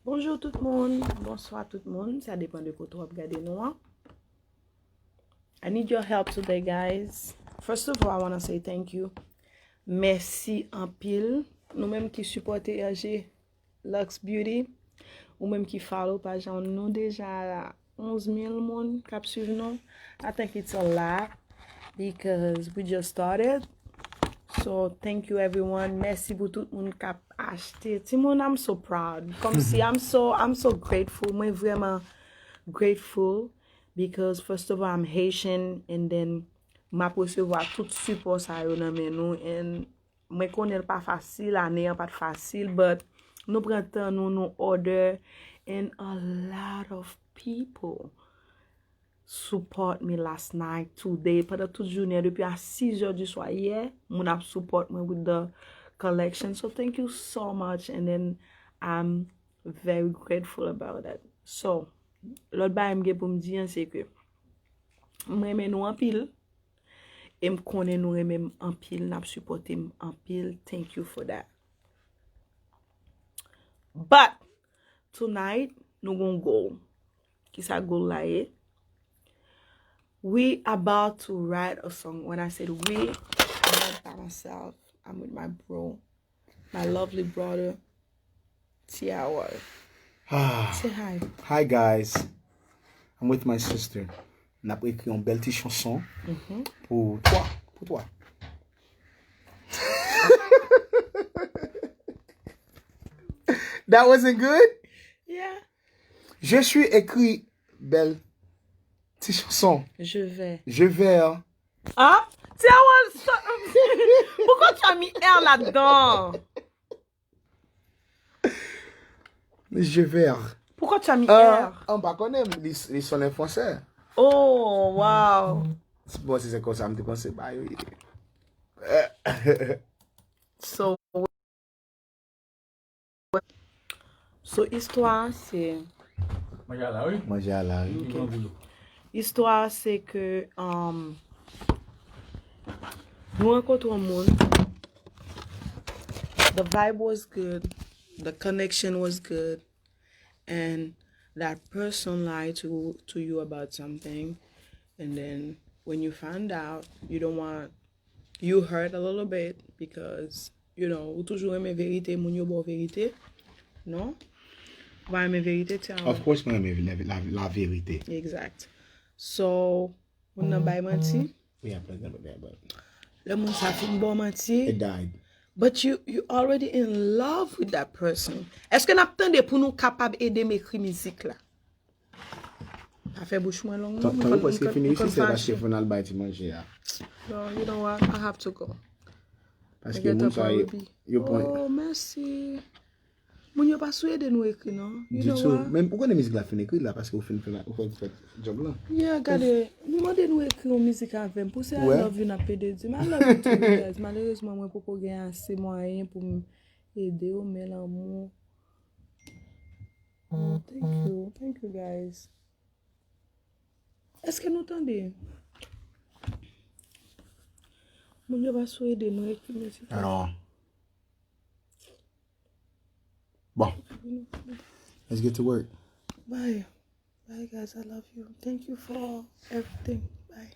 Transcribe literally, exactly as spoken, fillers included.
Bonjou tout moun, bonswa tout moun, sa depan de kote w ap gade nou an. I need your help today, guys. First of all, I wanna say thank you. Mèsi anpil. Nou menm ki sipòte Hergé Lux Beauty, ou menm ki follow paj lan, nou deja onz mil moun k ap swiv nou. I think it's a lot because we just started. So thank you everyone. Mèsi pou tout moun k ap achte. Timoun, I'm so proud. Kòmsi I'm so, I'm so grateful. Mwen vrèman grateful because first of all, I'm Haitian and then m ap resevwa tout sipò sa yo nan men nou and mwen konnen l pa fasil, ane an pa t fasil, but nou pran tan nou, nou order, and a lot of people support me last night, today, pandan tout jounen, depi a six heures du soir yè, moun ap support mwen with the collection. So thank you so much, and then I'm very grateful about that. So, lòt bagay m gen pou m di an, se ke m renmen nou anpil. E m konnen nou renmen m anpil, n ap sipòte m anpil. Thank you for that. But tonight, nou gon goal. Kisa goal la ye? We about to write a song. When I said we, I'm not by myself. I'm with my bro, my lovely brother, T R. Ah, Say hi. Hi guys, I'm with my sister. N ap ekri yon bèl ti chanson pou twa, pou twa. That wasn't good? Yeah. Je suis écrit bèl ti chanson. Je vais. Je vais. Ah? T R, so- pourquoi tu as mis R là-dedans? Je vais. Pourquoi tu as mis Ah, R? An pa konnen li, li sonnen fransè. Oh, wow. Bon, si se konsa, m te panse ba yo ye. So, so istwa se Manje a la, wi. Manje a la, wi. Mwen pou nou. Istwa se ke um, nou rankontre yon moun. The vibe was good. The connection was good. And that person lied to, to you about something. And then when you find out, you don't want, you hurt a little bit because, you know, ou toujou renmen verite, moun yo ba w verite. Non? Ou pa renmen verite, Tiana? Of course, mwen renmen la, la, la verite. Exact. So, moun nan bay manti. We have plenty of that, but Lè moun sa fin ba w manti. It died. But you, you already in love with that person. Èske n ap tande pou nou kapab ede m ekri mizik la? Afè bouch mwen long. Tan tan yo prèske fini isi, se paske fò n al bay ti manje a. No, you know what? I have to go. Paske moun sa yo, yo pran. Oh, mèsi. Moun yo pa sou ede nou ekri, non. You know Ditou. What? Men ou konnen mizik la fin ekri la, paske ou fin fè la, ou fè, fè job lan. Yeah, gade, nou mande nou ekri yon mizik avè m. Pou se I Ouais. Love You n ap ede di m. I love you too, guys. Malerezman, mwen poko gen ase mwayen pou m ede w, men lanmou. Oh, thank you. Thank you, guys. Èske nou tande? Moun yo pa sou ede nou ekri mizik. Alors. Bon. Let's get to work. Bye. Bye, guys. I love you. Thank you for everything. Bye.